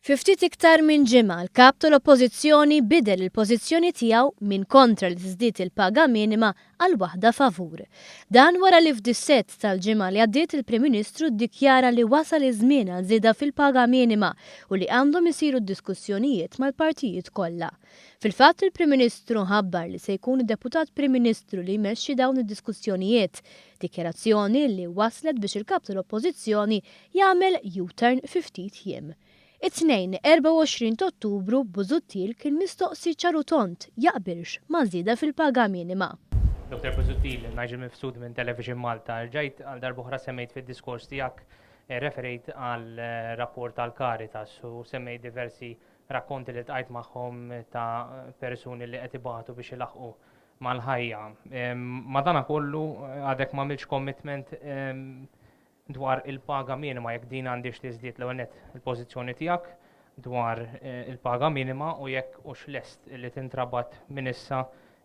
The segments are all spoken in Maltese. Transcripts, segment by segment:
Fi ftit iktar minn ġimgħa l-Kap tal-Oppożizzjoni bidel il-pożizzjoni tiegħu minn kontra li tiżdied il-paga minima għal waħda favur. Dan wara li f'dissett tal-ġimgħa li għaddiet il-Prim Ministru ddikjara li wasal iż-żmien għal żieda fil-paga minima u li għandhom isiru diskussjonijiet mal-partijiet kollha. Fil-fatt il-Prim Ministru ħabbar li se jkun id-Deputat Prim Ministru li jmexxi dawn id-diskussjonijiet, dikjarazzjoni li wasslet biex il-Kap tal-Oppożizzjoni jagħmel U-turn fi ftit jiem. It-Tnejn, 24 t'Ottubru, Busuttil kien mistoqsi ċar u tond jaqbilx ma' żieda fil-paga minima. Dottor Busuttil, Nigel Mifsud minn Television Malta. Rġajt għal darb'oħra semmejt fid-diskors tiegħek, referejt għal rapport tal-Caritas u semmejt diversi rakkonti li ltqajt magħhom ta' persuni li qed ibatu biex ilaħħqu mal-ħajja. Madanakollu għadek m'għamiltx commitment dwar il-paga minima jekk din għandhiex tiżdied. L-ewwel nett il-pożizzjoni tiegħek dwar il-paga minima u jekk hux lest li tintrabat minn issa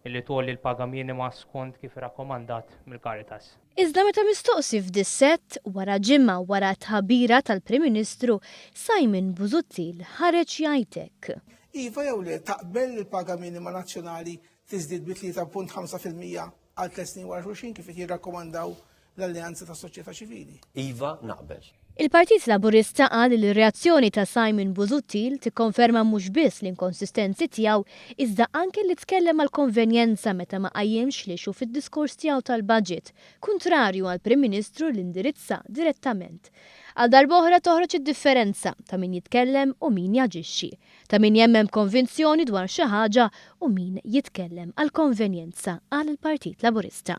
li tgħolli l-paga minima skont kif irrakkomandat mill-Caritas. Iżda meta mistoqsi f'dissett, wara ġimgħa wara t-tħabbira tal-Prim Ministru, Simon Busuttil ħareġ jgħid hekk. Iva jew le taqbel li l-paga minima nazzjonali tiżdied bi 3.5% għal tliet snin wara xulxin kif qed jirrakkomandaw l-Alleanza tas-Soċjetà Ċivili? Iva, naqbel. Il-Partit Laburista qal li r-reazzjoni ta' Simon Busuttil tikkonferma mhux biss l-inkonsistenzi tiegħu iżda anke li tkellem għall-konvenjenza meta ma qajjimx l-issue fid-diskors tiegħu tal-budget, kuntrarju għall-Prim Ministru li indirizza direttament. Għal darb'oħra toħroġ id-differenza ta' min jitkellem u min jaġixxi. Ta' min jemmen b'konvinzjoni dwar xi ħaġa u min jitkellem għall-konvenjenza, qal il-Partit Laburista.